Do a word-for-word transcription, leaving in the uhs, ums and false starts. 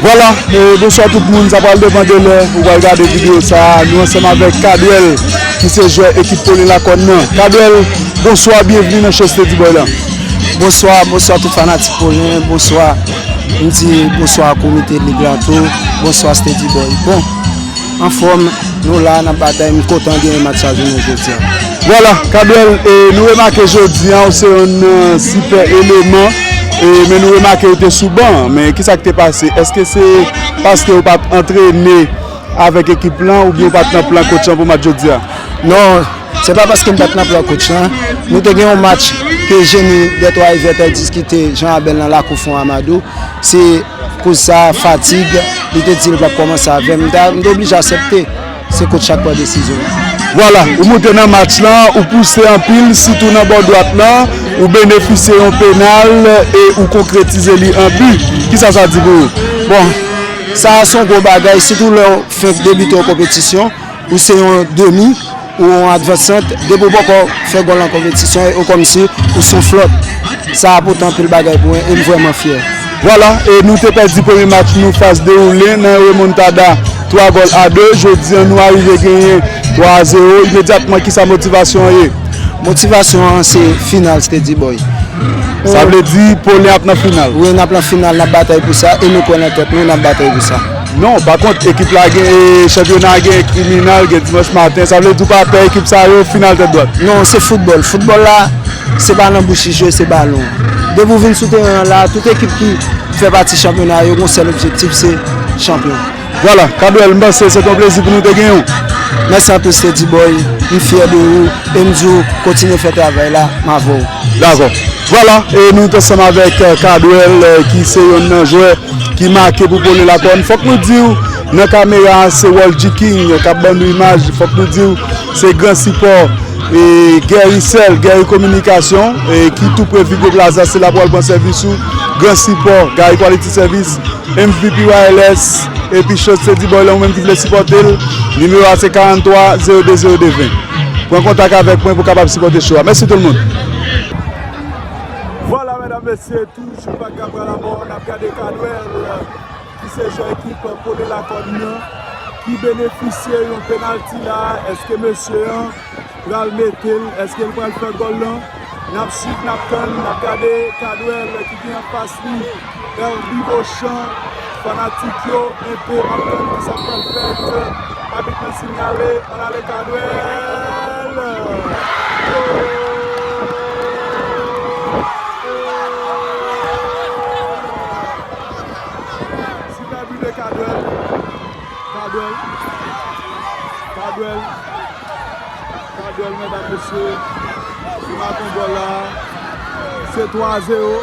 Vwala, e, bonswa tout moun, sa pral depann de lè ou pral gade videyo sa a. Nou ansanm avèk Cadwell, ki se jwè ekip Pole Lakòn nan. Cadwell, bonswa, byenvni nan show Steady Boy la. Bonswa, bonswa tout fanatik Pole, bonswa. M di bonswa a komite lig la tou, bonswa Steady Boy. Bon, anfòm, nou la, n ap batay, m kontan genyen match sa jounen jodi a. Vwala, Cadwell, e, nou remake jodi a, ou se yon, e, sipè eleman, e, men nou remake ou te sou ban, men kisa k te pase? Èske se paske ou pa t antrene avèk ekip lan, oubyen ou pa t nan plan coach lan pou match jodi a? Non, se pa paske m pa t nan plan coach lan. Nou te gen yon match ke Jeni dè Twa Rivye te diskite Jan Abèl nan lakou Fon Amadou. Se koz sa, fatig, li te di l p ap kòmanse avè m. M ta, m te oblije aksepte. Se coach la k pran desizyon an. Vwala, ou moute nan match lan, ou pouse anpil, sitou nan bò dwat lan, ou benefisye yon penal e ou konkretize li an bi. Kisa sa di pou ou? Bon, sa a se yon gwo bagay, sitou lè w fenk debite yon konpetisyon, ou se yon demi, ou yon advansant, depi w poko fè gòl nan konpetisyon, e ou kòmsi ou se yon flòt. Sa a pote anpil bagay pou mwen, e m vrèman fyè. Vwala, e nou te pèdi premye match nou fas de Woulen nan yon remontada twa gòl a de. Jodi a, nou arive genyen twa a zewo. Imedyatman, kisa motivasyon an ye? Motivasyon an se final, Steady Boy. Sa vle di, Pole ap nan final? Wi, n ap nan final, n ap batay pou sa, e nou kwè nan tèt nou, n ap batay pou sa. Non, pa kont, ekip la gen, e, chanpyona a gen Kriminal, gen Dimanch Maten. Sa vle di ou pa pè ekip sa yo, final tèt dwat. Non, se foutbòl. Foutbòl la, se pa nan bouch li jwe, se balon. Depi w vin sou teren an la, tout ekip ki fè pati chanpyona a, yo gen yon sèl objektif, se chanpyon. Vwala, Cadwell, m panse se te yon plezi pou nou te genyen w. Mèsi anpil, Steady Boy. M fyè de ou, e m di w, kontinye fè travay la, m avè w. Dakò. Vwala, e nou t ansanm avèk, e, Cadwell, e, ki se yonn nan jwè ki make pou Pole Lakòn. Fòk nou di w, nan kamera a, se Walgy King k ap ban nou imaj. Fòk nou di w, se gran sipò, e, Guericel, Guerri Kominikasyon, e, ki tou pre Vigo Plaza, se la pou al pran sèvis ou. Gran sipò, Gary Quality Service, M V P Wireless, epi show Steady Boy la, ou menm ki vle sipòte l, nimewo a se karannntwa zewo de zewo de ven. Pran kontak avèk mwen pou w kapab sipòte show a. Mèsi tout moun. Vwala, medam, mesye, toujou pa ka pran lanmò, n ap gade Cadwell, ki se jwè ekip Pole Lakòn nan, ki benefisye yon penalti la. Èske mesye an pral mete l? Èske l pral fè gòl lan? N ap swiv, n ap tann, n ap gade Cadwell ki gen anfas li, Herby Beauchamp. Fanatik yo enpe ap tann kisa k pral fèt. Abit lan sinyale, ann ale Cadwell. Sipè bi de Cadwell. Cadwell. Cadwell. Cadwell, medam, mesye. Li make yon gòl la. Se twa a zewo.